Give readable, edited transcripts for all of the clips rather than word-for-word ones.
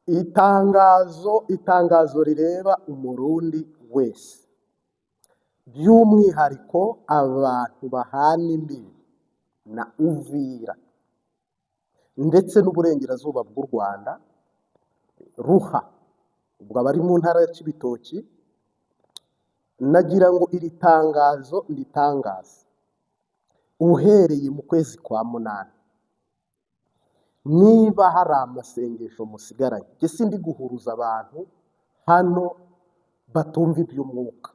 Itangazo rireba Umurundi wese, by'umwihariko abantu bahana imbibi na Uvira ndetse n'uburengerazuba bw'u Rwanda, Ruha, ubwo abari mu ntara ya Cibitoki, nagira ngo iri tangazo nditangaze uhereye mu kwezi kwa munani. Niba hari amasengesho musigaranye, njye sindi guhuruza abantu hano batumva iby'umwuka.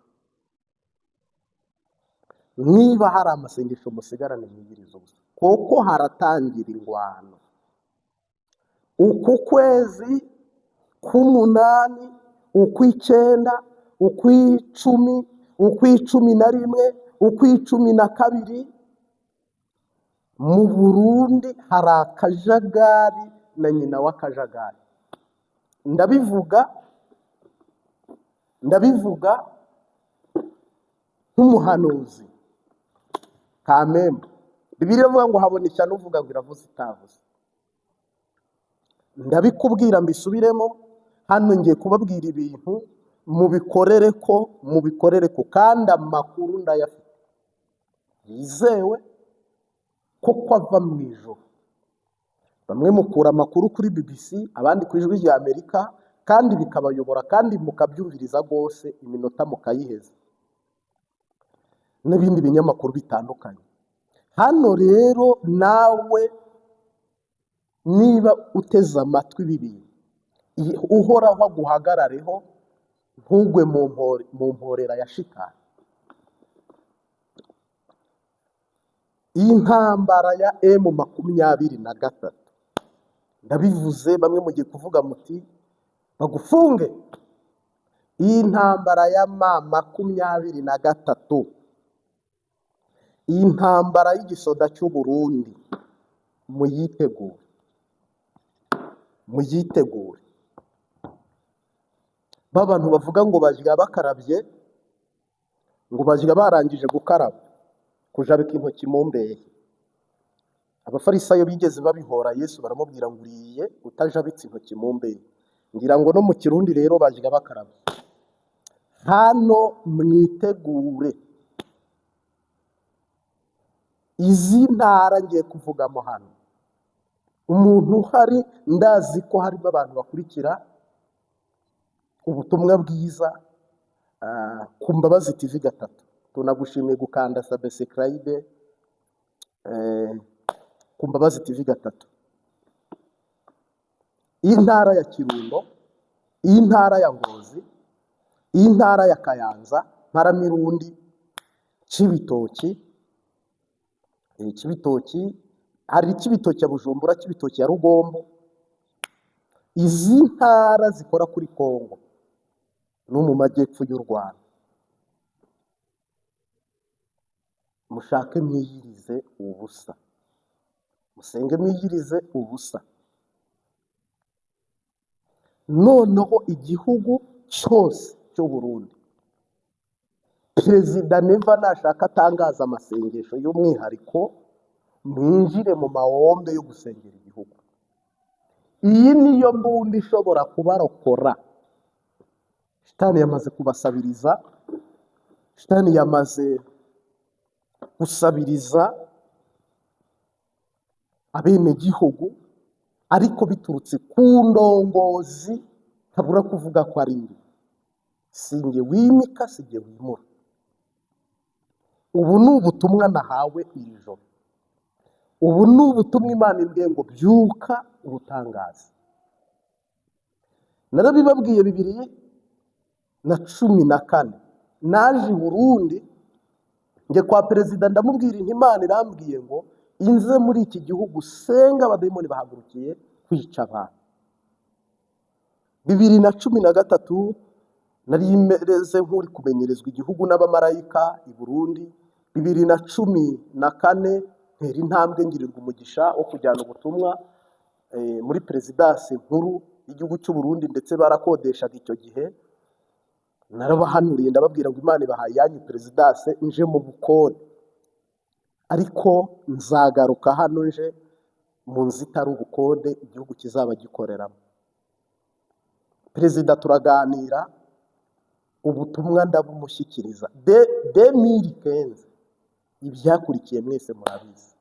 Niba hari amasengesho musigaranye, mwiyirize ubusa, kuko haratangira ingwano. Uku kwezi k'umunani, ukw'icyenda, ukw'icumi, ukw'icumi na rimwe, ukw'icumi na kabiri, mu Burundi hari akajagari na nyina w'akajagari. Ndabivuga nk'umuhanuzi kamembe. Bibiliya iravuga ngo habona ishyano uvuga ngo iravuze itavuze. Ndabikubwira mbisubiremo hano, ngiye kubabwira ibintu mubikorere ko kandi amakuru ndayafite yizewe koko ava mu ijuru. Bamwe mukura amakuru kuri BBC, abandi ku Ijwi rya Amerika, kandi bikabayobora, kandi mukabyumviriza rwose, iminota mukayiheza, n'ibindi binyamakuru bitandukanye. Hano rero nawe niba uteze amatwi ibi bintu, Uhoraho aguhagarareho, ntugwe mu mporera ya shitani. Iyi ntambara ya M23, ndabivuze, bamwe mugiye kuvuga muti bagufunge. Iyi ntambara ya M23, iyi ntambara y'igisoda cy'u Burundi, muyitegure, muyitegure. Ba bantu bavuga ngo bajya bakarabye, ngo bajya barangije gukaraba, kujabika intoki mu mbehe. Abafarisayo bigeze babihora Yesu, baramubwira ngo uriye utajabitse intoki mu mbehe. Ngira ngo no mu Kirundi rero bajya bakaraba. Hano mwitegure, izi ntara ngiye kuvugamo hano, umuntu uhari ndazi ko harimo abantu bakurikira ubutumwa bwiza ku Mbabazi TV gatatu. Tunagushimiye gukanda subscribe ku Mbabazi TV gatatu. Iyi ntara ya Kirundo, iyi ntara ya Ngozi, iyi ntara ya Kayanza, Mparamirundi, Cibitoki, Cibitoki, hari Cibitoki ya Bujumbura, Cibitoki ya Rugombo. Izi ntara zikora kuri Kongo no mu majyepfo y'u Rwanda, mushake mwiyirize ubusa, musenge mwiyirize ubusa. Noneho igihugu cyose cy'u Burundi, Perezida Neva nashaka atangaza amasengesho y'umwihariko, mwinjire mu mahombe yo gusengera igihugu. Iyi niyo mbunda ishobora kubarokora. Shitani yamaze kubasabiriza, shitani yamaze gusabiriza abenegihugu, ariko biturutse ku ndongozi ntabura kuvuga ko ari mbi. Sinjye wimika, sinjye wimura. Ubu ni ubutumwa nahawe iri joro. Ubu ni ubutumwa Imana imbwiye ngo byuka ubutangaze. Narabibabwiye 2014, naje i Burundi njye kwa perezida, ndamubwira inti Imana irambwiye ngo inze muri iki gihugu senga, abadayimoni bahagurukiye kwica abantu. 2013 nari meze nk'uri kumenyerezwa igihugu n'abamarayika i Burundi. 2014 ntera intambwe, ngirirwa umugisha wo kujyana ubutumwa muri perezidansi nkuru y'igihugu cy'u Burundi, ndetse barakodeshaga icyo gihe. Narabahanuriye ndababwira ngo Imana ibahaye yanyu perezidanse, nje mu bukode, ariko nzagaruka hano nje mu nzu itari ubukode, igihugu kizaba gikoreramo. Perezida turaganira, ubutumwa ndabumushyikiriza 2015. Ibyakurikiye mwese murabizi,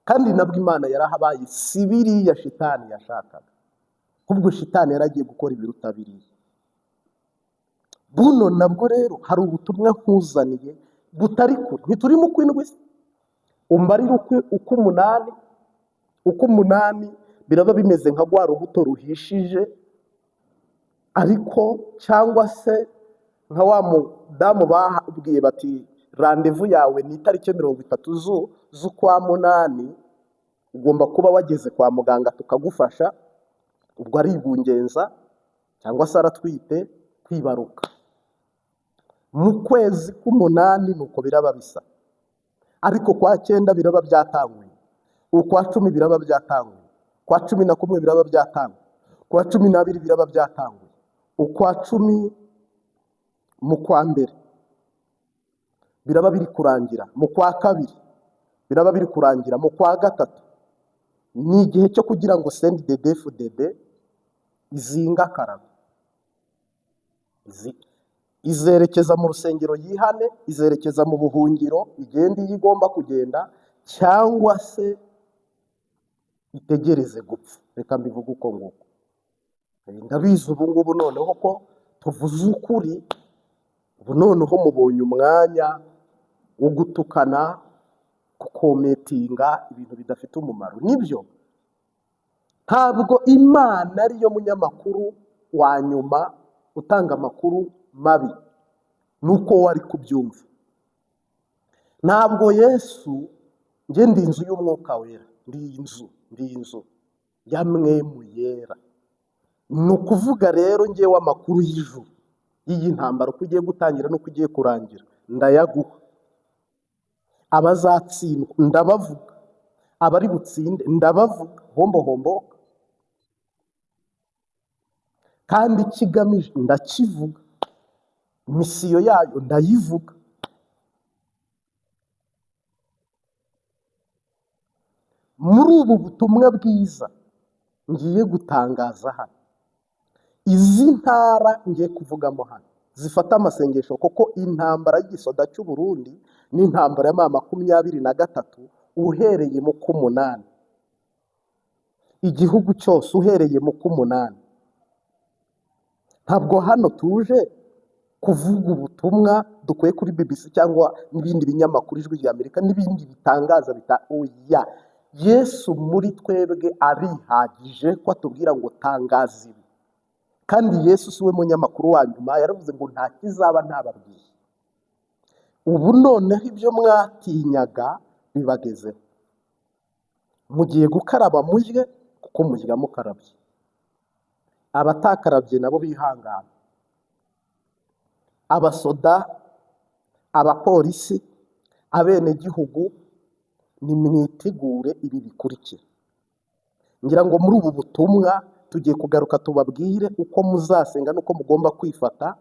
kandi nabwo Imana yarahabaye. Si biriya shitani yashakaga, ahubwo shitani yaragiye gukora ibiruta biriya. Buno nabwo rero hari ubutumwa nkuzaniye butari kure. Ntituri mu kwindwi se? Umbarire uko umunani, uko umunani biraba bimeze nka rwa rubuto ruhishije, ariko cyangwa se nka wa mudamu babwiye bati: "Rendez-vous yawe ni itariki 30 z'ukwa munani, ugomba kuba wageze kwa muganga tukagufasha." Ubwo aribungenza cyangwa se aratwite, kwibaruka mu kwezi k'umunani, nuko biraba bisa. Ariko kwa cyenda biraba byatanguye, ukwa 10 biraba byatanguye, kwa 11 biraba byatanguye, kwa 12 biraba byatanguye, ukwa 10, mu kwa mbere biraba biri kurangira, mu kwa kabiri biraba biri kurangira, mu kwa gatatu ni igihe cyo kugira ngo CNDD-FDD izinga akarago. Izerekeza mu rusengero yihane, izerekeza mu buhungiro igenda iyo igomba kugenda, cyangwa se itegereze gupfa. Reka mbivuge uko nguko. Ndabizi ubu ngubu noneho ko tuvuze ukuri, ubu noneho mubonye umwanya wo gutukana, gucommentinga ibintu bidafite umumaro. Nibyo, ntabwo Imana ariyo munyamakuru wa nyuma utanga amakuru mabi nuko wari kubyumva. Ntabwo Yesu, njye ndi inzu y'Umwuka Wera, ndi inzu ya Mpwemu Yera. Ni ukuvuga rero ngewe amakuru y'ijuru y'iyi ntambara, uko igiye gutangira n'uko igiye kurangira, ndayaguha. Abazatsindwa ndabavuga, abari butsinde ndabavuga, hombo homboka. Kandi ikigamije ndakivuga, mission yayo ndayivuga. Muri ubu butumwa bwiza ngiye gutangaza hano, izi ntara ngiye kuvugamo hano zifata amasengesho, kuko intambara y'igisoda cy'u Burundi n'intambara ya M23, uhereye mu k'umunani, igihugu cyose uhereye mu k'umunani. Ntabwo hano tuje kuvuga ubutumwa dukuye kuri BBC cyangwa n'ibindi binyamakuru, Ijwi rya Amerika n'ibindi bitangaza bita oya. Yesu muri twebwe arihagije ko atubwira ngo tangaza ibi. Kandi Yesu si we munyamakuru wa nyuma, yaravuze ngo nta kizaba ntababwiye. Ubu noneho ibyo mwatinyaga bibagezeho, mugiye gukaraba murye, kuko murya mukarabye. Abatakarabye nabo bihangana. Abasoda, abapolisi, abenegihugu, nimwitegure ibi bikurikira. Ngira ngo muri ubu butumwa tugiye kugaruka tubabwire uko muzasenga n'uko mugomba kwifata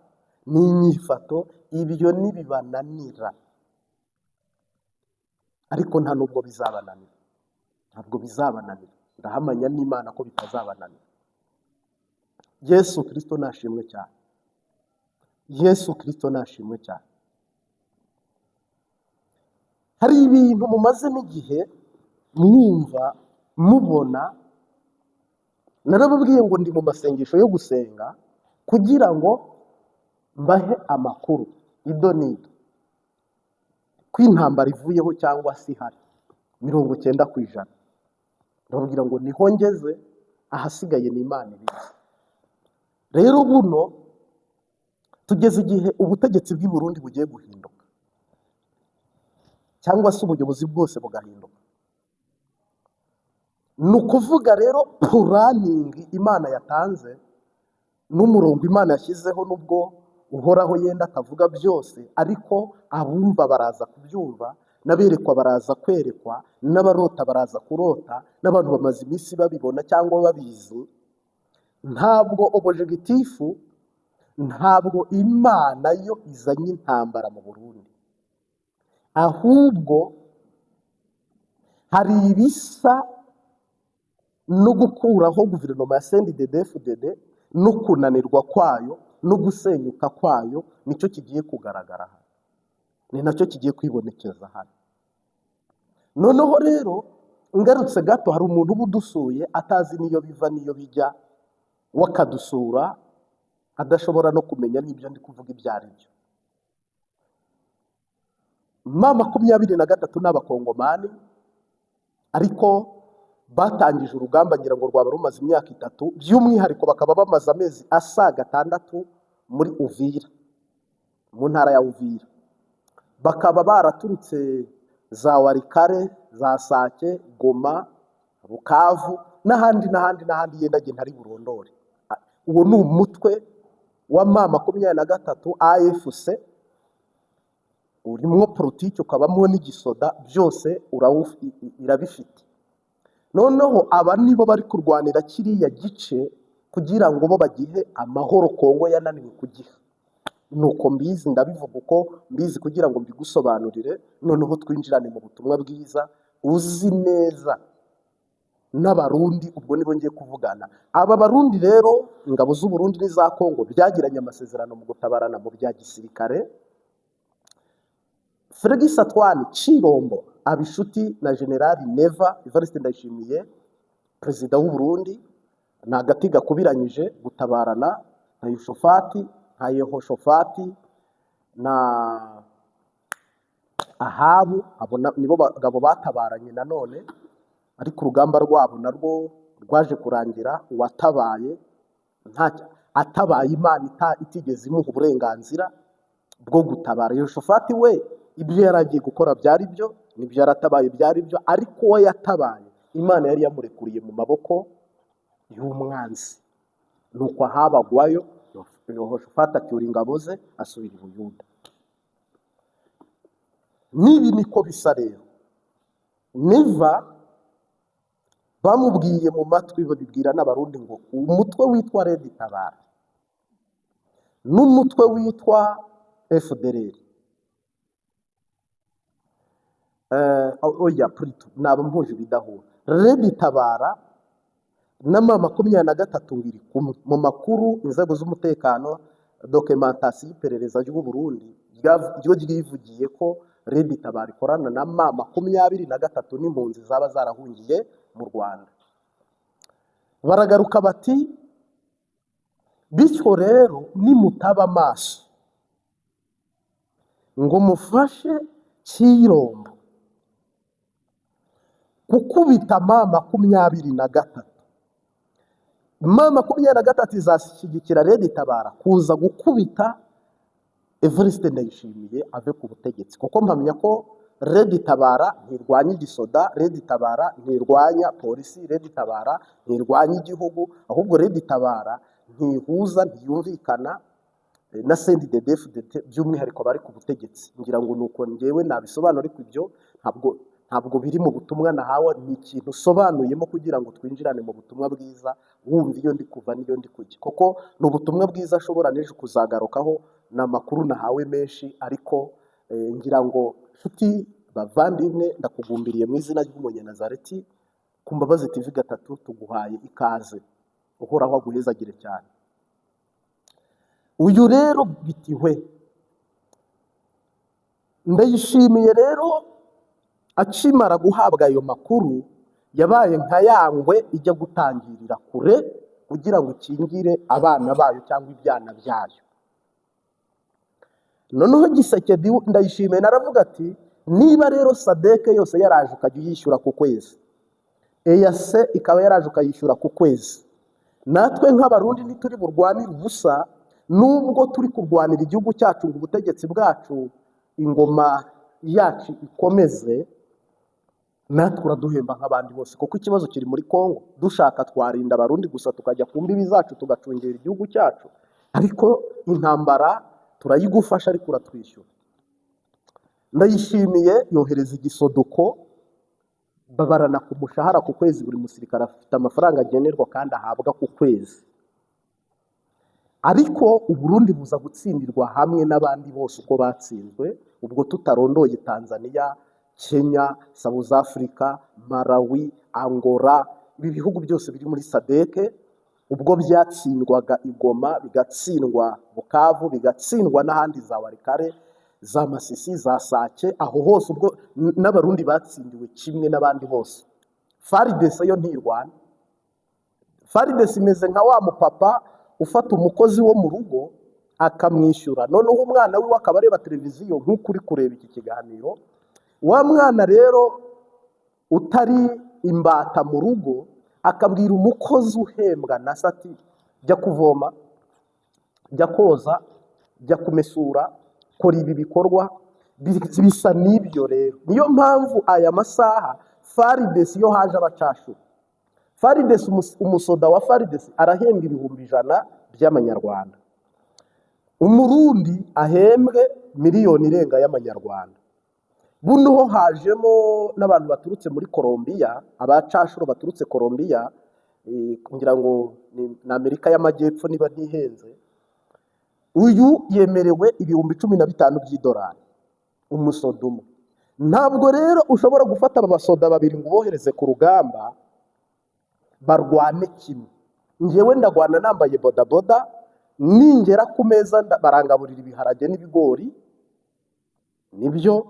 n'inyifato. Ibyo nibibananira, ariko nta nubwo bizabananira, ntabwo bizabananira, ndahamanya n'Imana ko bitazabananira. Yesu Kirisito nashimwe cyane, Yesu Kirisito nashimwe cyane. Hari ibintu mumazemo igihe mwumva mubona, narababwiye ngo ndi mu masengesho yo gusenga kugira ngo mbahe amakuru ido n'ido ko intambara ivuyeho cyangwa se ihari 90%. Ndababwira ngo niho ngeze, ahasigaye ni Imana ibizi. Rero buno tugeze igihe ubutegetsi bw'i Burundi bugiye guhinduka, cyangwa se ubuyobozi bwose bugahinduka. Ni ukuvuga rero planning Imana yatanze n'umurongo Imana yashyizeho, nubwo Uhoraho yenda atavuga byose, ariko abumva baraza kubyumva, n'aberekwa baraza kwerekwa, n'abarota baraza kurota, n'abantu bamaze iminsi babibona cyangwa babizi. Ntabwo objectif, ntabwo Imana yo izanye intambara mu Burundi, ahubwo hari ibisa no gukuraho guverinoma ya CNDD-FDD no kunanirwa kwayo no gusenyuka kwayo nicyo kigiye kugaragara hano, ni nacyo kigiye kwibonekeza hano. Noneho rero ngarutse gato, hari umuntu uba udusuye atazi n'iyo biva n'iyo bijya, we akadusura adashobora no kumenya n'ibyo ndi kuvuga ibyo ari byo. M23 ni Abakongomani, ariko batangije urugamba ngira ngo rwaba rumaze imyaka 3, by'umwihariko bakaba bamaze amezi asaga 6 muri Uvira, mu ntara ya Uvira. Bakaba baraturutse za Walikale, za Sake, Goma, Bukavu n'ahandi n'ahandi n'ahandi, yenda njye ntari burondore. Uwo ni umutwe wa M23 AFC, urimwo politiki ukabamo n'igisoda, byose irabifite. Noneho aba nibo bari kurwanira kiriya gice kugira ngo bo bagihe amahoro Kongo yananiwe kugiha. Nuko mbizi, ndabivuga uko mbizi kugira ngo mbigusobanurire, noneho twinjirane mu butumwa bwiza uzi neza n'Abarundi, ubwo nibo ngiye kuvugana. Aba Barundi rero, ingabo z'u Burundi n'iza Kongo byagiranye amasezerano mu gutabarana mu bya gisirikare. Félix Antoine Tshilombo aba inshuti na General Neva Evariste Ndayishimiye, perezida w'u Burundi. Ni agati gakubiranyije gutabarana nka Yushofati, nka Yehoshofati na Ahabu. Abo nibo bagabo batabaranye nanone, ariko urugamba rwabo narwo rwaje kurangira uwatabaye atabaye Imana itigeze imuha uburenganzira bwo gutabara. Yehoshafati we ibyo yari agiye gukora byari byo, nibyo yaratabaye byari byo, ariko uwo yatabaye Imana yari yamurekuriye mu maboko y'umwanzi. Nuko Ahabu agwayo, Yehoshafati acyura ingabo ze asubira i Buyuda. N'ibi niko bisa rero. Neva bamubwiye mu matwi, babibwira n'Abarundi ngo umutwe witwa Red Tabara n'umutwe witwa FDLR, oya plutôt naba mpuje ibidahura, Red Tabara na M23 ngo iri kumwe. Mu makuru inzego z'umutekano, documentation y'iperereza ry'u Burundi ryo ryivugiye ko Red Tabara ikorana na M23 n'impunzi zaba zarahungiye mu Rwanda. Baragaruka bati bityo rero nimutaba amaso ngo mufashe Tshilombo gukubita M23, M23 izashyigikira Red Tabara kuza gukubita Evariste Ndayishimiye ave ku butegetsi, kuko mpamya ko Red Tabara ntirwanya igisoda, Red Tabara ntirwanya polisi, Red Tabara ntirwanya igihugu, ahubwo Red Tabara ntihuza, ntiyumvikana na CNDD-FDD, by'umwihariko bari ku butegetsi. Ngira ngo nuko njyewe nabisobanura, ariko ibyo ntabwo biri mu butumwa nahawe, ni ikintu usobanuyemo kugira ngo twinjirane mu butumwa bwiza, wumva iyo ndi kuva n'iyo ndi kujya, kuko ni ubutumwa bwiza ashobora n'ejo kuzagarukaho. Ni amakuru nahawe menshi, ariko ngira ngo nshuti bavandimwe, ndakugumbiriye mu izina ry'Umunyanazareti, ku Mbabazi TV 3 tuguhaye ikaze, Uhoraho aguhezagire cyane. Uyu rero bitihwe Ndayishimiye rero akimara guhabwa ayo makuru, yabaye nka yangwe ijya gutangirira kure kugira ngo ikingire abana bayo cyangwa ibyana byayo. Noneho Gisekedi Ndayishimiye naravuga ati niba rero SADC yose yaraje ukajya uyishyura ku kwezi, EAC ikaba yaraje ukayishyura ku kwezi, natwe nk'Abarundi ntituri burwanire ubusa, nubwo turi kurwanira igihugu cyacu ngo ubutegetsi bwacu, ingoma yacu ikomeze, natwe uraduhemba nk'abandi bose, kuko ikibazo kiri muri Kongo. Dushaka twarinda Abarundi gusa, tukajya ku mbibi zacu tugacungera igihugu cyacu, ariko intambara turayigufasha, ariko uratwishyura. Ndayishimiye yohereza igisodoko, babarana ku mushahara ku kwezi, buri musirikare afite amafaranga agenerwa kandi ahabwa ku kwezi. Ariko Uburundi buza gutsindirwa hamwe n'abandi bose uko batsinzwe, ubwo tutarondoye Tanzania, Kenya, South Africa, Malawi, Angola, ibi bihugu byose biri muri SADC. Ubwo byatsindwaga i Goma, bigatsindwa Bukavu, bigatsindwa n'ahandi za Warikare, za Masisi, za Sake, aho hose ubwo n'Abarundi batsindiwe kimwe n'abandi bose. FARDC yo ntirwana. FARDC imeze nka wa mupapa ufata umukozi wo mu rugo akamwishyura, noneho umwana wiwe akaba areba televiziyo nk'uko uri kureba iki kiganiro. Wa mwana rero utari imbata mu rugo akabwira umukozi uhembwa na se ati: "Jya kuvoma, jya koza, jya kumesura, kora ibi bikorwa." Bisa n'ibyo rero. Niyo mpamvu aya masaha FARDC, iyo haje abacashuro, FARDC, umusoda wa FARDC arahembwa 100,000 by'amanyarwanda, Umurundi ahembwe miliyoni irenga y'amanyarwanda. Buno ho hajemo n'abantu baturutse muri Colombiya, abacashuro baturutse Colombiya, ngira ngo ni Amerika y'Amajyepfo niba ntihenze. Uyu yemerewe 15,000 by'idolari, umusoda umwe. Ntabwo rero ushobora gufata aba basoda babiri ngo ubohereze ku rugamba barwane kimwe. Ngewe ndagwana nambaye bodaboda, ningera ku meza barangaburira ibiharage n'ibigori, nibyo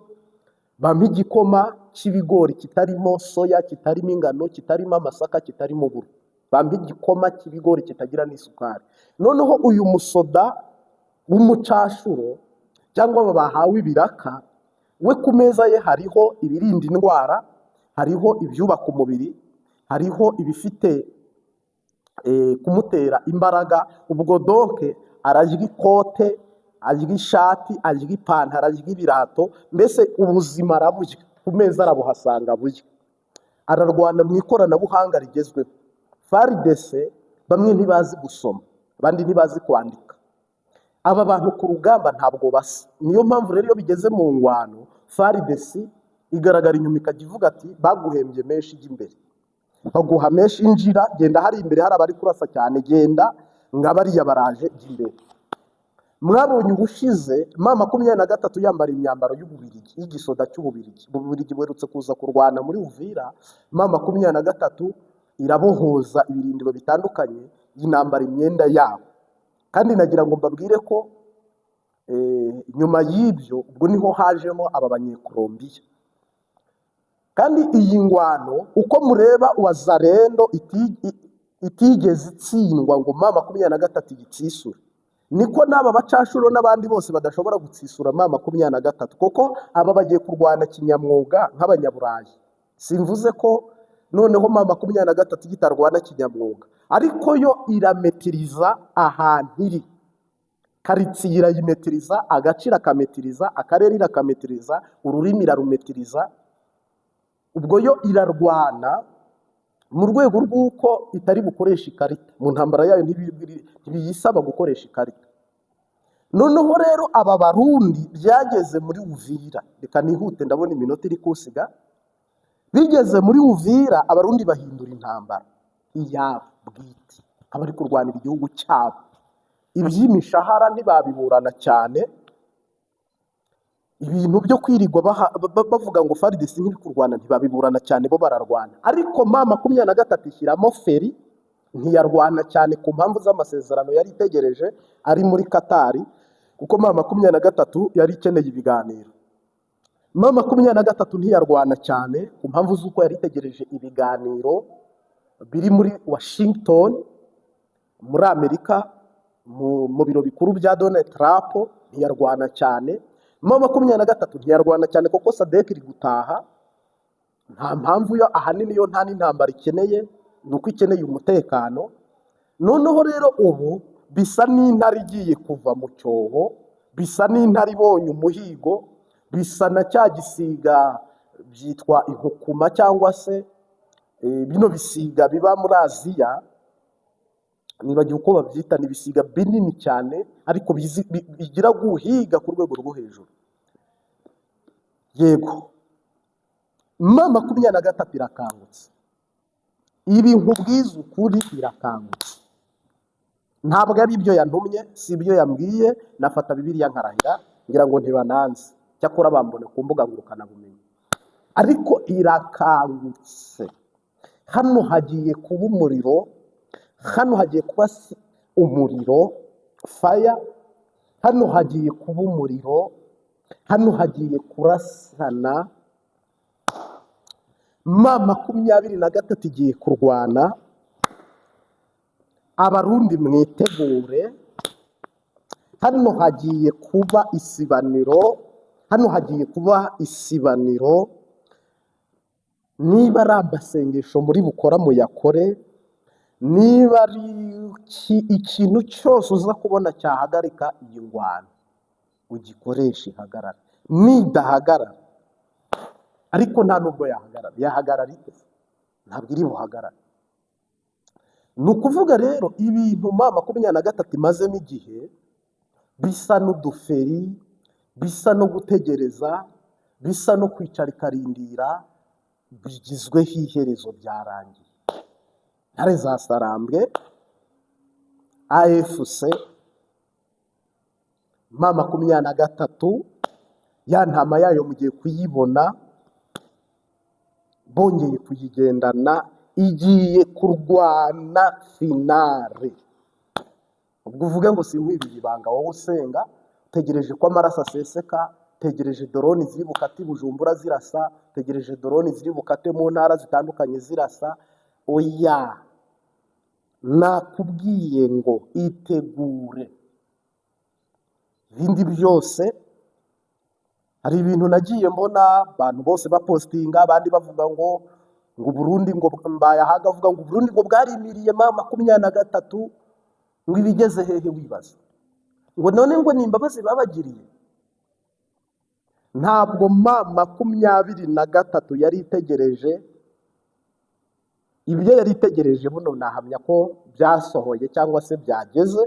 bampa igikoma cy'ibigori kitarimo soya, kitarimo ingano, kitarimo amasaka, kitarimo uburo, bampa igikoma cy'ibigori kitagira n'isukari. Noneho uyu musoda w'umucashuro cyangwa aba bahawe ibiraka, we ku meza ye hariho ibirinda indwara, hariho ibyubaka umubiri, hariho ibifite kumutera imbaraga. Ubwo donc ararya ikote, arya ishati, arya ipantaro, arya ibirato, mbese ubuzima araburya, ku meza arabuhasanga burya. Ararwana mu ikoranabuhanga rigezweho. FARDC bamwe ntibazi gusoma, abandi ntibazi kwandika. Aba bantu ku rugamba ntabwo basa. Niyo mpamvu rero iyo bigeze mu ngwano, FARDC igaragara inyuma ikajya ivuga ati: "Baguhembye menshi, ijya imbere, baguha menshi, injira, genda hari imbere, hari abari kurasa cyane, genda nga bariya baraje, jya imbere." Mwabonye ubushize M23 yambara imyambaro y'Ububirigi, y'igisoda cy'Ububirigi. Ububirigi buherutse kuza kurwana muri Uvira, M23 irabohoza ibirindiro bitandukanye, yinambara imyenda yabo. Kandi nagira ngo mbabwire ko nyuma y'ibyo ubwo niho hajemo aba Banyekolombiya. Kandi iyi ngwano uko mureba Wazalendo itigeze itsindwa ngo M23 igitsisure, niko n'aba bacashuro n'abandi bose badashobora gutsisura M23, kuko aba bagiye kurwana kinyamwuga nk'Abanyaburayi. Simvuze ko noneho M23 itarwana kinyamwuga, ariko yo irametiriza ahantu iri, karitsiye irayimetiriza, agace irakametiriza, akarere irakametiriza, ururimi irarumetiriza. Ubwo yo irarwana mu rwego rw'uko itari bukoresha ikarita mu ntambara yayo, ntibiyisaba gukoresha ikarita. Noneho rero aba Barundi byageze muri Uvira, reka nihute, ndabona iminota iri kusiga. Bigeze muri Uvira, Abarundi bahindura intambara iyabo bwite, abari kurwanira igihugu cyabo. Iby'imishahara ntibabiburana cyane, ibintu byo kwirirwa bavuga ngo FARDC ntiri kurwana ntibabiburana cyane, bo bararwana. Ariko M23 ishyiramo feri, ntiyarwana cyane ku mpamvu z'amasezerano yari itegereje ari muri Katari, kuko M23 yari ikeneye ibiganiro. M23 ntiyarwana cyane ku mpamvu z'uko yari itegereje ibiganiro biri muri Washington, muri Amerika, mu biro bikuru bya Donald Trump. Ntiyarwana cyane, M23 ntiyarwana cyane kuko SADC iri gutaha. Nta mpamvu yo ahanini yo nta n'intambara ikeneye, ni uko ikeneye umutekano. Noneho rero ubu bisa n'intare igiye kuva mu cyobo, bisa n'intare ibonye umuhigo, bisa na cya gisiga byitwa inkukuma cyangwa se bino bisiga biba muri Aziya, nibagiwe uko babyita, ni ibisiga binini cyane ariko bigira guhiga ku rwego rwo hejuru. Yego, M23 irakangutse. Ibi nkubwiza ukuri, irakangutse. Ntabwo ari ibyo yantumye, si ibyo yambwiye, nafata Bibiliya nkarahira, ngira ngo ntibananze, cyakora bambona ku mbuga ngurukanabumenyi. Ariko irakangutse. Hano hagiye kuba umuriro. Hano hagiye kuba umuriro, faya, hano hagiye kuba umuriro, hano hagiye kurasana. M23 igiye kurwana. Abarundi mwitegure, hano hagiye kuba isibaniro, hano hagiye kuba isibaniro. Niba ari amasengesho muri bukora muyakore, niba ari ikintu cyose uza kubona cyahagarika iyi ngwano ugikoreshe ihagarara. Nidahagarara, ariko nta nubwo yahagarara, yahagarara ite? Ntabwo iri buhagarare. Ni ukuvuga rero ibintu M23 imazemo igihe bisa n'uduferi, bisa no gutegereza, bisa no kwicara ikarindira, bigizweho iherezo, byarangiye. Ntare za Sarambwe, AFC, M23, ya ntama yayo mugiye kuyibona, bongeye kuyigendana, igiye kurwana finale. Ubwo uvuge ngo sinkwibiye ibanga, wowe usenga utegereje ko amaraso aseseka, utegereje drone ziri bukate i Bujumbura zirasa, utegereje drone ziri bukate mu ntara zitandukanye zirasa. Oya, nakubwiye ngo itegure. Ibindi byose, hari ibintu nagiye mbona abantu bose bapostinga, abandi bavuga ngo Burundi, ngo Mbayahaga avuga ngo Burundi ngo bwarimiriye M23, ngo ibigeze hehe? Wibaza ngo none ngo ni imbabazi babagiriye? Ntabwo M23 yari itegereje ibyo yari itegereje. Buno nahamya ko byasohoye cyangwa se byageze.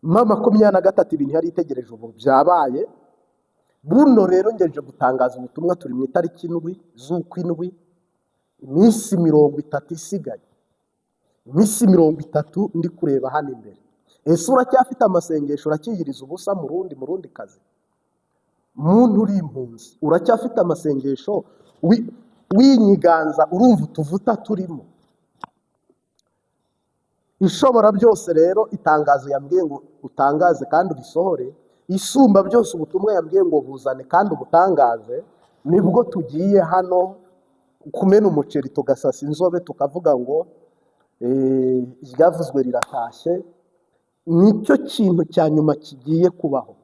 M23 ibintu yari itegereje ubu byabaye. Buno rero ngejeje gutangaza ubutumwa, turi mu itariki 7 z'ukwindwi, iminsi 30 isigaye, iminsi 30 ndi kureba hano imbere. Ese uracyafite amasengesho? Uracyiyiriza ubusa? Murundi kazi, muntu uri impunzi, uracyafite amasengesho? Winyiganza, urumva utuvuta turimo. Ishobora byose rero itangazo yambwiye ngo utangaze kandi urisohore. Isumba byose ubutumwa yambwiye ngo buzane kandi ubutangaze. Nibwo tugiye hano kumena umuceri, tugasasa inzobe, tukavuga ngo iryavuzwe riratashye. Nicyo kintu cya nyuma kigiye kubaho,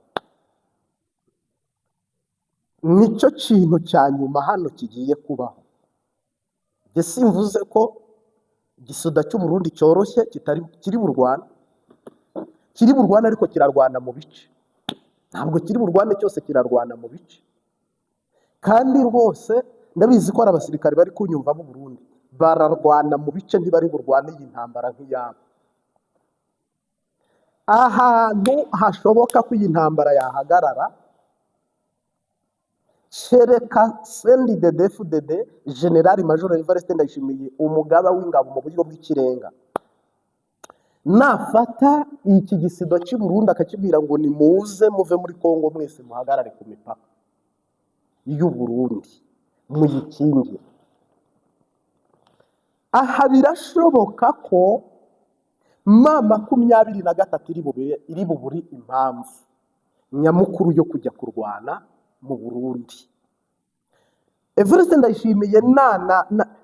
nicyo kintu cya nyuma hano kigiye kubaho. Njye simvuze ko igisoda cy'Uburundi cyoroshye, kitari kiri burwana, kiri burwana, ariko kirarwana mu bice. Ntabwo kiri burwane cyose, kirarwana mu bice. Kandi rwose ndabizi ko hari abasirikare bari kunyumva b'u Burundi, bararwana mu bice, ntibari burwane iyi ntambara nk'iyabo. Ahantu hashoboka ko iyi ntambara yahagarara, kereka CNDD-FDD, General Major Evariste Ndayishimiye, umugaba w'ingabo mu buryo bw'ikirenga, nafata iki gisido cy'i Burundi akakibwira ngo nimuze muve muri Kongo mwese, muhagarare ku mipaka y'u Burundi muyikingire. Aha birashoboka ko M23 iri bubure impamvu nyamukuru yo kujya kurwana mu Burundi. Evariste Ndayishimiye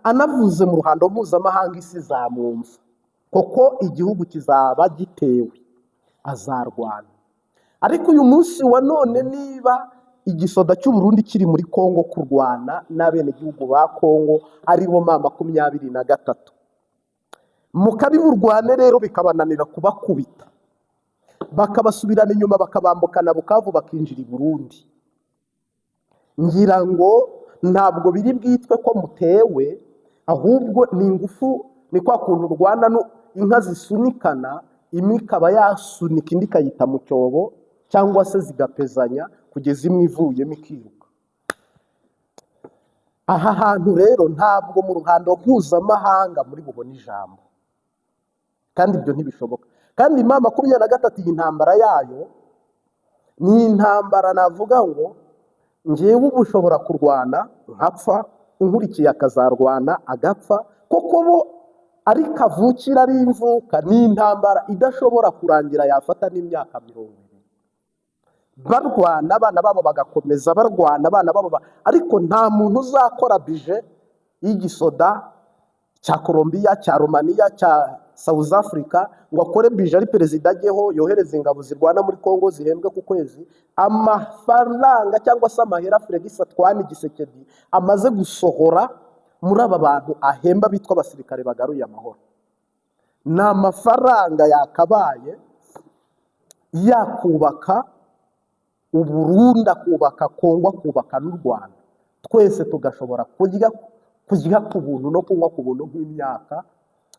anavuze mu ruhando mpuzamahanga, isi izamwumva, kuko igihugu kizaba gitewe, azarwana. Ariko uyu munsi wa none, niba igisoda cy'u Burundi kiri muri Kongo kurwana n'abenegihugu ba Kongo, aribo M23, mukabiburwane rero bikabananira kubakubita, bakabasubirana inyuma, bakabambukana Bukavu, bakinjira i Burundi, ngira ngo ntabwo biri bwitwe ko mutewe, ahubwo ni ingufu, ni kwa kuntu urwana inka zisunikana, imwe ikaba yasunika indi ikayita mu cyobo, cyangwa se zigapezanya kugeza imwe ivuyemo ikiruka. Aha hantu rero ntabwo mu ruhando mpuzamahanga muri bubone ijambo, kandi ibyo ntibishoboka. Kandi M23 iyi ntambara yayo ni intambara navuga ngo ngewe ubu ushobora kurwana nkapfa, unkurikiye akazarwana agapfa, kuko bo Ari kavukira, ari imvuka, ni intambara idashobora kurangira, yafata n'imyaka 20 barwana, abana babo bagakomeza barwana, abana babo ariko nta muntu uzakora budget y'igisoda cya Colombia, cya Romania, cya South Africa, ngo akore budget ari perezida ajyeho yohereza ingabo zirwana muri Congo zihembwe ku kwezi. Amafaranga cyangwa se amahera Felix Antoine Tshisekedi amaze gusohora muri aba bantu ahemba bitwa abasirikare bagaruye amahoro, ni amafaranga yakabaye yakubaka Uburundi, akubaka Kongo, akubaka n'u Rwanda, twese tugashobora kurya ku buntu no kunywa ku buntu nk'imyaka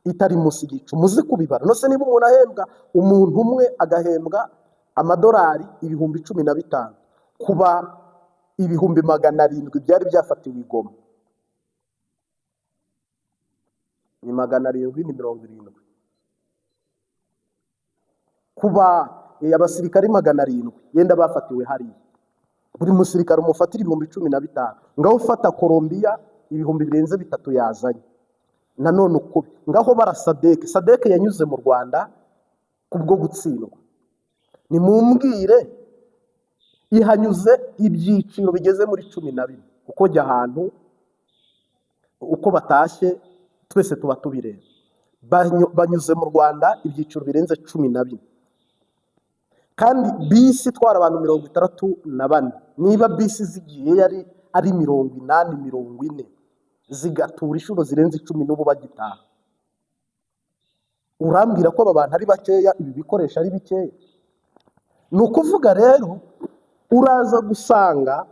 itari munsi y'icumi. Muzi kubibara nose niba umuntu ahembwa, umuntu umwe agahembwa amadolari 15,000 kuba 700,000 byari byafatiwe i Goma, ni 770 kuba abasirikari 700 yenda bafatiwe hariya, buri musirikare umufatira 15,000. Ngaho ufata Colombia 300,000 yazanye nanone ukubi, ngaho bara SADC. SADC yanyuze mu Rwanda kubwo gutsindwa, nimumbwire ihanyuze ibyiciro bigeze muri 14, kuko jya ahantu uko batashye twese tuba tubireba. Banyuze mu Rwanda ibyiciro birenze 14, kandi bisi itwara abantu 64. Niba bisi zigiye yari ari 80, 40, zigatura inshuro zirenze 10 n'ubu bagitaha, urambwira ko aba bantu ari bakeya, ibi bikoresho ari bikeya? Ni ukuvuga rero uraza gusanga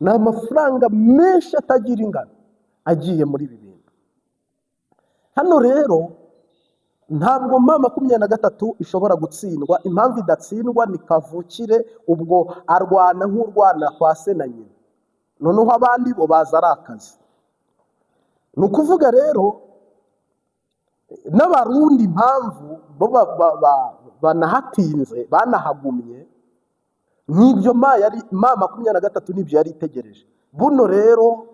ni amafaranga menshi atagira ingano agiye muri ibi bintu. Hano rero ntabwo M23 ishobora gutsindwa. Impamvu idatsindwa ni kavukire, ubwo arwana nk'urwana kwa se na nyina, noneho abandi bo baza ari akazi. Ni ukuvuga rero n'Abarundi impamvu bo banahatinze, banahagumye, n'ibyo ma yari M23 n'ibyo yari itegereje. Buno rero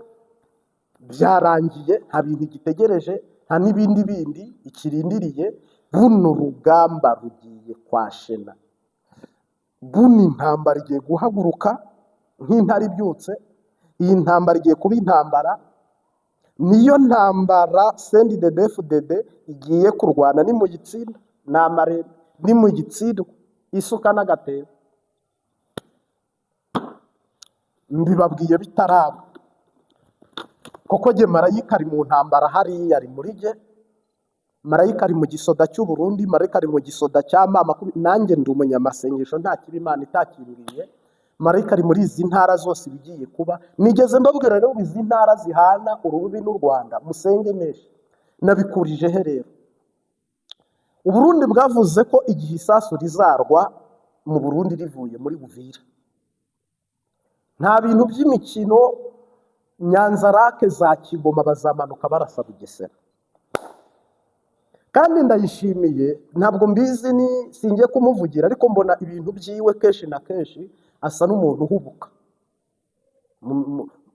byarangiye, nta bintu igitegereje, nta n'ibindi bindi ikirindiriye. Buno rugamba rugiye kwashena, buno intambara igiye guhaguruka nk'intare ibyutse. Iyi ntambara igiye kuba intambara, niyo ntambara CNDD-FDD igiye kurwana. Nimuyitsinda ni amarembo, nimuyitsindwa isuka n'agatebo. Mbibabwiye bitaraba, kuko jye marayika ari mu ntambara hariya, ari muri jye. Marayika ari mu gisoda cy'u Burundi, marayika ari mu gisoda cya mama, nanjye ndi umunyamasengesho, nta kibi Imana itakimbwiye. Marayika ari muri izi ntara zose ibigiye kuba. Nigeze mbabwira rero izi ntara zihana urubibi n'u Rwanda, musenge menshi. Nabikurije he rero? Uburundi bwavuze ko igihe isasu rizarwa mu Burundi rivuye muri Uvira, nta bintu by'imikino, Nyanzarake za Kigoma bazamanuka barasa Bugesera. Kandi ndayishimiye, ntabwo mbizi, ni singiye kumuvugira, ariko mbona ibintu byiwe kenshi na kenshi asa n'umuntu uhubuka.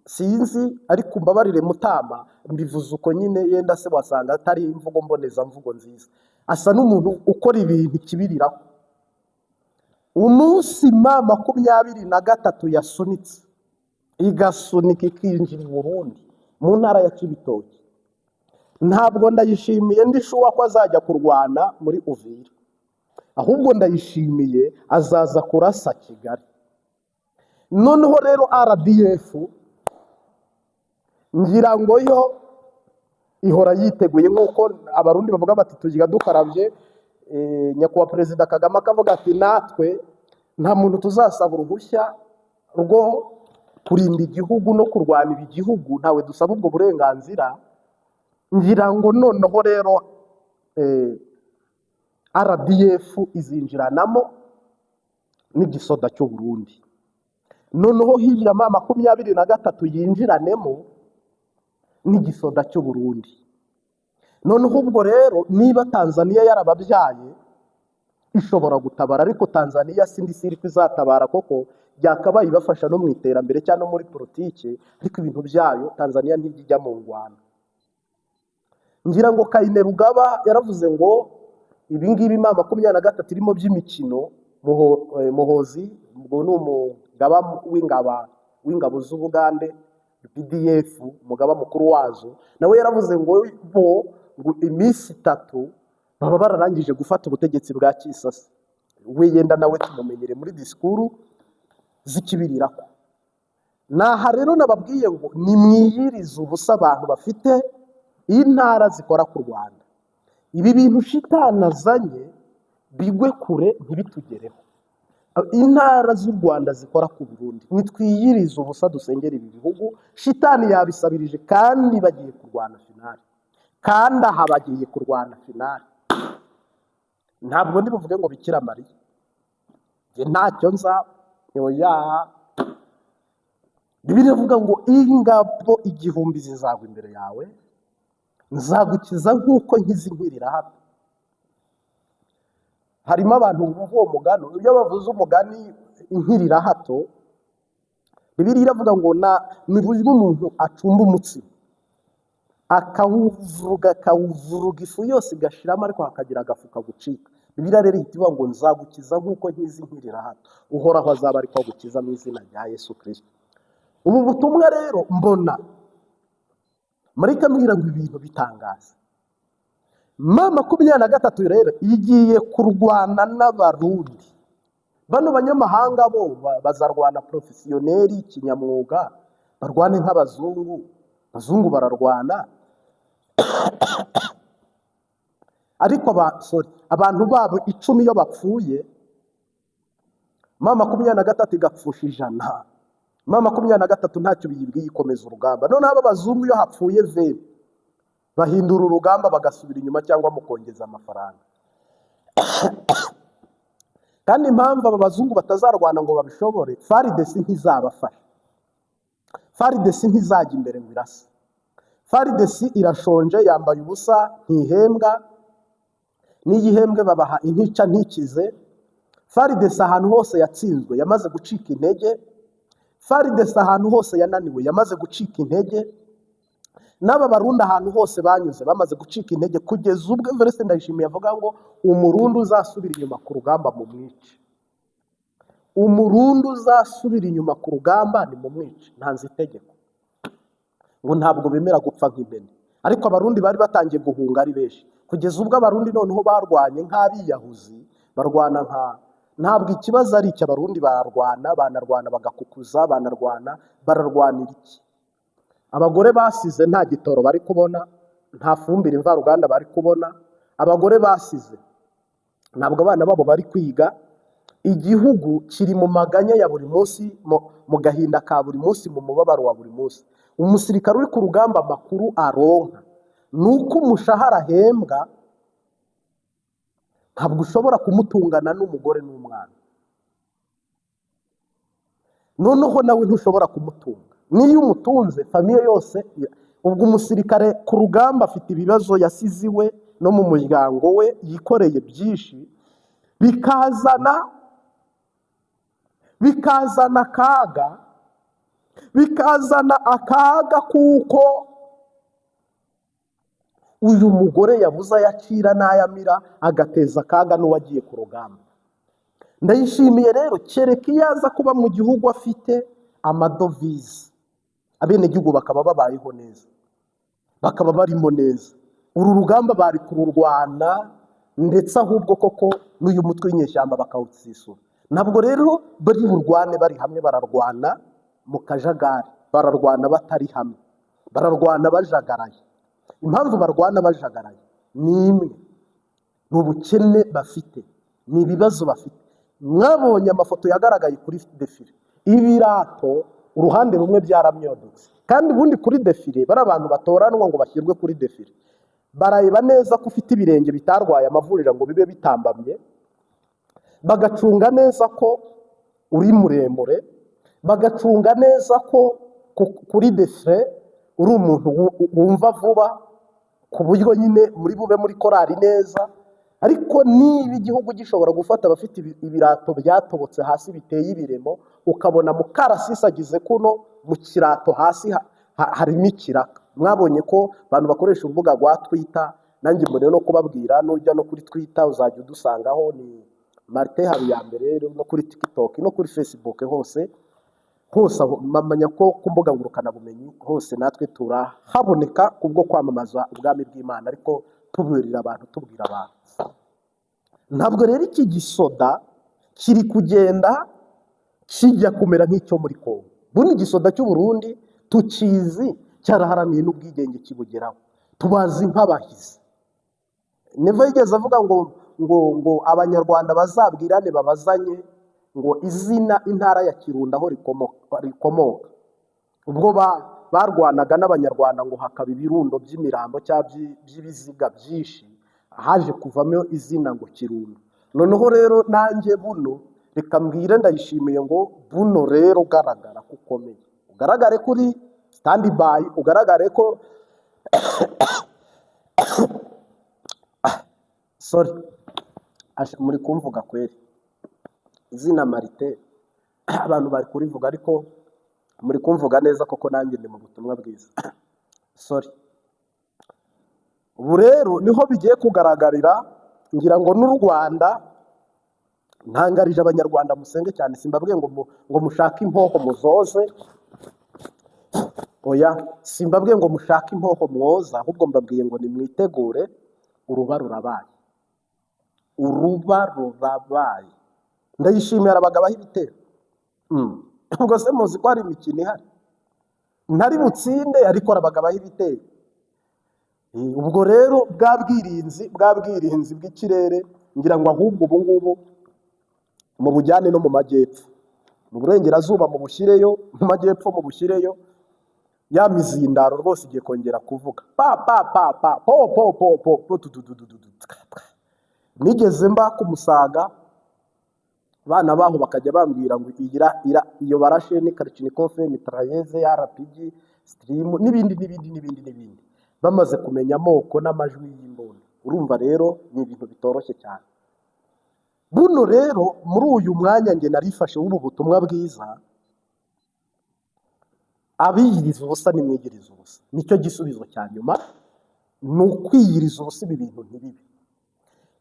Sinzi, ariko mbabarire mutama, mbivuze uko nyine, yenda se wasanga atari imvugo mbonezamvugo nziza. Asa n'umuntu ukora ibintu ikibiriraho. Umunsi M23 yasunitse, igasunika ikinjira i Burundi mu ntara ya Cibitoke, ntabwo ndayishimiye ndi sure ko azajya kurwana muri Uvira, ahubwo ndayishimiye azaza kurasa Kigali. Noneho rero RDF ngira ngo yo ihora yiteguye, nk'uko Abarundi bavuga bati tugira dukarabye. Nyakubahwa Perezida Kagame akavuga ati natwe nta muntu tuzasaba uruhushya rwo kurinda igihugu no kurwanira igihugu, ntawe dusaba ubwo burenganzira. Ngira ngo noneho rero RDF izinjiranamo n'igisoda cy'u Burundi, noneho hirya M23 yinjiranemo n'igisoda cy'u Burundi. Noneho ubwo rero niba Tanzania yarababyaye ishobora gutabara, ariko Tanzania sindi siri ko izatabara, koko byakabaye ibafasha no mu iterambere cyangwa no muri politiki, ariko ibintu byayo Tanzania ntijya ijya mu ngwano. Ngira ngo Kainerugaba yaravuze ngo ibi ngibi M23 irimo by'imikino. Muhozi ubwo ni umugaba w'ingabo z'Ubugande, BDF, umugaba mukuru wazo, nawe yaravuze ngo bo ngo iminsi 3 baba bararangije gufata ubutegetsi bwa Kisasa. We yenda nawe tumumenyere muri disikuru z'ikibirirako. Naha rero nababwiye ngo nimwiyirize ubusa abantu bafite intara zikora ku Rwanda. Ibi bintu shitani azanye bigwe kure, ntibitugereho. Intara z'u Rwanda zikora ku Burundi, nitwiyirize ubusa dusengera ibi bihugu. Shitani yabisabirije kandi bagiye kurwana finale, kandi aha bagiye kurwana finale. Ntabwo ndi buvuge ngo Bikira Mariya, njye ntacyo nza, oya. Bibiliya ivuga ngo ingabo 1000 zizagwa imbere yawe, nzagukiza nk'uko nkiza inkwirira hato. Harimo abantu bumva uwo mugani, iyo bavuze umugani inkirira hato, Bibiliya iravuga ngo ni uburyo umuntu acumba umutsima akawuvuruga, akawuvuruga, ifu yose igashiramo, ariko hakagira agafu kagucika. Bibiliya rero ihita ivuga ngo nzagukiza nk'uko nkiza inkirira hato. Uhoraho azaba ariko agukiza mu izina rya Yesu Kristo. Ubu butumwa rero mbona marayika ambwira ngo ibintu bitangaza. M23 rero igiye kurwana n'Abarundi. Bano banyamahanga bo bazarwana professionnel, kinyamwuga, barwane nk'abazungu. Abazungu bararwana, ariko abantu babo 10 iyo bapfuye, M23 igapfusha 100. M23 ntacyo biyibwiye, ikomeza urugamba. Noneho aba bazungu iyo hapfuye 20 bahindura urugamba bagasubira inyuma cyangwa mukongeza amafaranga. Kandi impamvu aba bazungu batazarwana ngo babishobore, FARDC ntizabafasha, FARDC ntizajya imbere ngo irase. FARDC irashonje, yambaye ubusa, ntihembwa, n'iyo ihembwe babaha intica ntikize. FARDC ahantu hose yatsinzwe yamaze gucika intege, FARDC ahantu hose yananiwe yamaze gucika intege, n'aba Barundi ahantu hose banyuze bamaze gucika intege, kugeza ubwo Evariste Ndayishimiye avuga ngo Umurundi uzasubira inyuma ku rugamba mu mwice. Umurundi uzasubira inyuma ku rugamba ni mu mwice, ntanze itegeko. Ngo ntabwo bemera gupfa nk'impene. Ariko Abarundi bari batangiye guhunga ari benshi, kugeza ubwo Abarundi noneho barwanye nk'abiyahuzi, barwana nka ntabwo ikibazo ari icyo. Abarundi bararwana, banarwana bagakukuza, banarwana, bararwanira iki? Abagore basize nta gitoro bari kubona, nta fumbire mvaruganda bari kubona, abagore basize ntabwo abana babo bari kwiga. Igihugu kiri mu maganya ya buri munsi, mu gahinda ka buri munsi, mu mubabaro wa buri munsi. Umusirikare uri ku rugamba amakuru aronka ni uko umushahara ahembwa ntabwo ushobora kumutungana n'umugore n'umwana, noneho nawe ntushobora kumutunga. Niyo umutunze famille yose. Ubwo umusirikare ku rugamba afite ibibazo yasize iwe no mu muryango we, yikoreye byinshi, bikazana akaga, bikazana akaga kuko uyu mugore yabuze ayacira n'ayamira, agateza akaga n'uwagiye ku rugamba. Ndayishimiye rero, kereka iyo aza kuba mu gihugu afite amadovize, abenegihugu bakaba babayeho neza, bakaba barimo neza, uru rugamba bari kururwana, ndetse ahubwo koko n'uyu mutwe w'inyeshyamba bakawusisura. Ntabwo rero bari burwane bari hamwe, bararwana mu kajagari, bararwana batari hamwe, bararwana bajagaraye. Impamvu barwana bajagaraye ni imwe, ni ubukene bafite, ni ibibazo bafite. Mwabonye amafoto yagaragaye kuri défilé, ibirato uruhande rumwe byaramyodotse. Kandi ubundi kuri défilé bari abantu batoranwa ngo bashyirwe kuri défilé, barareba neza ko ufite ibirenge bitarwaye amavuriro ngo bibe bitambamye, bagacunga neza ko uri muremure, bagacunga neza ko kuri défilé uri umuntu wumva vuba, ku buryo nyine muri bube muri korari neza. Ariko niba igihugu gishobora gufata abafite ibirato byatobotse hasi biteye ibiremo, ukabona mukarasisi agize kuno mu kirato hasi harimo ikiraka. Mwabonye ko abantu bakoresha urubuga rwa Twitter, nanjye mbone no kubabwira, nujya no kuri Twitter uzajya udusangaho, ni Martin Habiyambere, no kuri TikTok no kuri Facebook, hose hose aho mamanya ko ku mbuga ngurukanabumenyi hose natwe turahaboneka kubwo kwamamaza ubwami bw'Imana, ariko tuburira abantu, tubwira abantu. Ntabwo rero iki gisoda kiri kugenda kijya kumera nk'icyo muri Kongo. Buno igisoda cy'u Burundi tukizi, cyaraharaniye n'ubwigenge kibugeraho, tubazi nk'abahizi. Neva yigeze avuga ngo Abanyarwanda bazabwirane babazanye ngo izina intara ya Kirundo aho rikomoka. Ubwo barwanaga n'Abanyarwanda ngo hakaba ibirundo by'imirambo cyangwa by'ibiziga byinshi, haje kuvamo izina ngo Kirundo. Noneho rero nanjye buno reka mbwire Ndayishimiye ngo buno rero ugaragara ko ukomeye, ugaragare kuri stand by, ugaragare ko, sorry, muri kumvuga kweri izina Marite, abantu bari kurivuga, ariko muri kumvuga neza koko nanjye ndi mu butumwa bwiza, sorry. Ubu rero niho bigiye kugaragarira, ngira ngo n'u Rwanda, ntangarije Abanyarwanda musenge cyane. Simbabwiye ngo mushake impoho muzoze, oya, simbabwiye ngo mushake impoho mwoza, ahubwo mbabwiye ngo nimwitegure, uruba rurabaye, uruba rurabaye. Ndayishimira abagabo ibitero. Ubwo se muzi ko hari imikino ihari, ntari butsinde ariko arabagabaho ibitero. Ubwo rero bwa bwirinzi bw'ikirere, ngira ngo ahubwo ubu ngubu mu bujyane no mu majyepfo, mu burengerazuba mu bushyireyo, mu majyepfo mu bushyireyo, ya mizindaro rwose igiye kongera kuvuga pa pa pa pa po po po po po tu tu tu tu tu tu twa, twa. Nigeze mba ku Musaga, abana baho bakajya bambwira ngo ira iyo barashe ni Kalachnikov, mitrailleuse, RPG, stream n'ibindi n'ibindi n'ibindi n'ibindi, bamaze kumenya amoko n'amajwi y'imbunda. Urumva rero ni ibintu bitoroshye cyane. Buno rero muri uyu mwanya njye narifashe w'ubu butumwa bwiza, abiyiriza ubusa nimwigiriza ubusa, nicyo gisubizo cya nyuma, ni ukwiyiriza ubusa, ibi bintu ntibibe.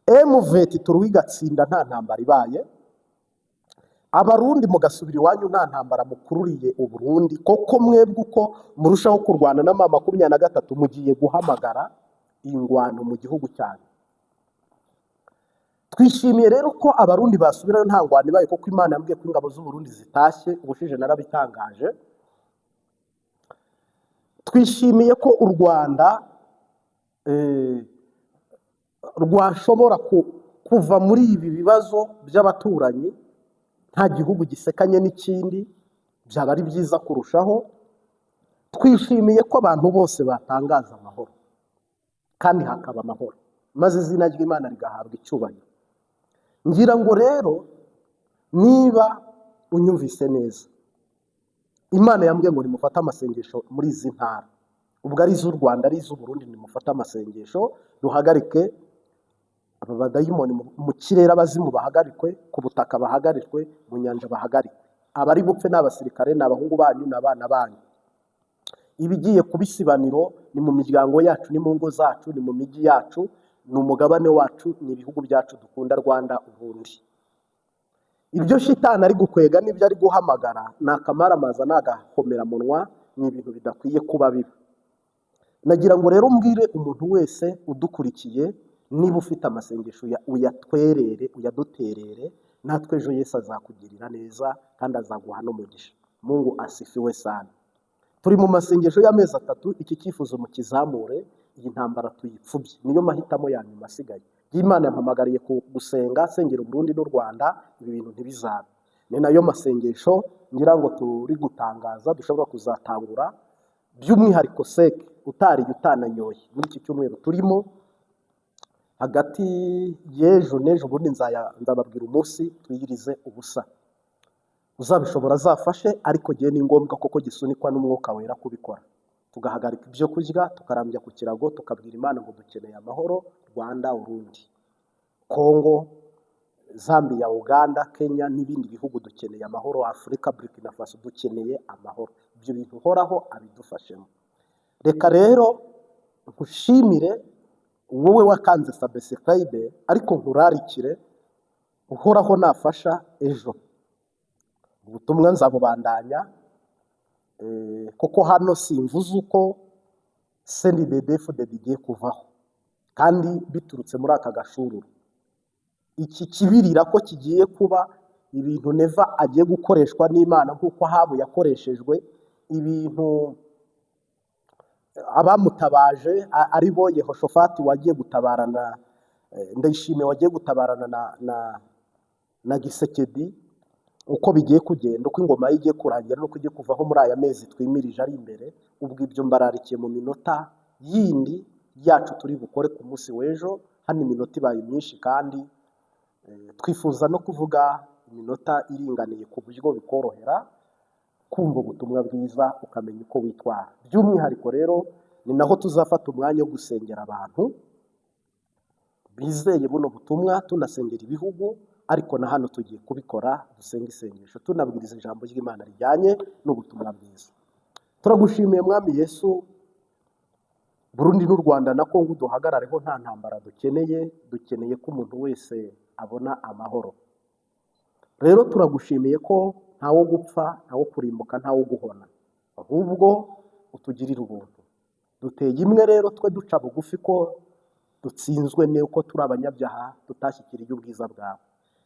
M23 igatsinda nta ntambara ibaye, Abarundi mugasubira iwanyu nta ntambara mukururiye Uburundi, koko mwebwe uko murushaho kurwana na M23 mugiye guhamagara ingwano mu gihugu cyanyu. Twishimiye rero ko Abarundi basubirayo nta ngwano ibaye, kuko Imana yambwiye ko ingabo z'Uburundi zitashye, ubushize narabitangaje. Twishimiye ko u Rwanda rwashobora kuva muri ibi bibazo by'abaturanyi, nta gihugu gisekanye n'ikindi, byaba ari byiza kurushaho. Twishimiye ko abantu bose batangaza amahoro kandi hakaba amahoro, maze izina ry'Imana rigahabwa icyubahiro. Ngira ngo rero niba unyumvise neza, Imana yambwiye ngo nimufate amasengesho muri izi ntara, ubwo ari iz'u Rwanda, ari iz'u Burundi, nimufate amasengesho duhagarike aba badayimoni mu kirere, abazimu bahagarikwe, ku butaka bahagarikwe, mu nyanja bahagarikwe. Abari bupfe ni abasirikare, ni abahungu banyu, ni abana banyu. Ibigiye kuba isibaniro ni mu miryango yacu, ni mu ngo zacu, ni mu mijyi yacu, ni umugabane wacu, ni ibihugu byacu dukunda, Rwanda, Uburundi. Ibyo shitani ari gukwega n'ibyo ari guhamagara ni akamaramaza, ni agahomeраmunwa, ni ibintu bidakwiye kuba biba. Nagira ngo rero umbwire umuntu wese udukurikiye, niba ufite amasengesho uyatwerere, uyaduterere, natwe ejo Yesu azakugirira neza kandi azaguha n'umugisha. Mungu asifiwe sana. Turi mu masengesho y'amezi 3, iki cyifuzo mukizamure, iyi ntambara tuyipfubye, niyo mahitamo ya nyuma asigaye. Imana yampamagariye gusenga, sengera Uburundi n'u Rwanda, ibi bintu ntibizabe. Ni nayo masengesho ngira ngo turi gutangaza dushobora kuzatangura, by'umwihariko seke utariye utananyoye muri iki cyumweru turimo, hagati y'ejo n'ejo bundi nzababwira umunsi twiyirize ubusa. Uzabishobora azafashe, ariko gihe ni ngombwa koko gisunikwa n'Umwuka Wera kubikora, tugahagarika ibyo kurya, tukarambya ku kirago, tukabwira Imana ngo dukeneye amahoro, Rwanda, Urundi, Kongo, Zambia, Uganda, Kenya n'ibindi bihugu dukeneye amahoro, Afurika, Burkina Faso dukeneye amahoro. Ibyo bintu Uhoraho abidufashemo. Reka rero nkushimire wowe wakanze subscribe, ariko nkurarikire Uhoraho nafasha ejo ubutumwa nzabubandanya, kuko hano simvuze uko CNDD-FDD igiye kuvaho, kandi biturutse muri aka gashururu, iki kibirira ko kigiye kuba ibintu Neva agiye gukoreshwa n'Imana nk'uko Ahabu yakoreshejwe, ibintu abamutabaje ari bo Yehoshafati wagiye gutabarana, Ndayishimiye wagiye gutabarana na Gisekedi, uko bigiye kugenda, uko ingoma ye igiye kurangira n'uko igiye kuvaho muri aya mezi twimirije ari imbere. Ubwo ibyo mbararikiye mu minota yindi yacu turi bukore ku munsi w'ejo. Hano iminota ibaye myinshi, kandi twifuza no kuvuga iminota iringaniye ku buryo bikorohera kumva ubutumwa bwiza, ukamenya uko witwara. By'umwihariko rero ni naho tuzafata umwanya wo gusengera abantu bizeye buno butumwa, tunasengera ibihugu, ariko na hano tugiye kubikora, dusenga isengesho tunabwiriza ijambo ry'Imana rijyanye n'ubutumwa bwiza. Turagushimiye Mwami Yesu. Burundi n'u Rwanda na Kongo duhagarareho, nta ntambara dukeneye, dukeneye ko umuntu wese abona amahoro. Rero turagushimiye ko ntawo gupfa, ntawo kurimbuka, ntawo guhona, ahubwo utugirire ubuntu. Duteye imwe rero twe duca bugufi ko dutsinzwe n'uko turi abanyabyaha, tutashyikiriye ubwiza bwawe.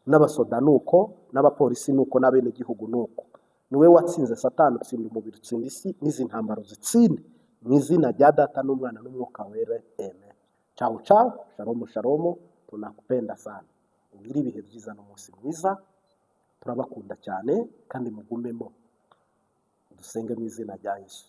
N'abasoda ni uko, n'abapolisi ni uko, n'abenegihugu ni uko. Niwe watsinze Satani, utsinda umubiri, utsinda isi, n'izi ntambaro zitsinde mu izina rya Data n'Umwana n'Umwuka Wera, amen. Ciao ciao, shalom shalom, tunakupenda sana. Ugire ibihe byiza n'umunsi mwiza, turabakunda cyane kandi mugumemo dusenge mu izina rya Yesu.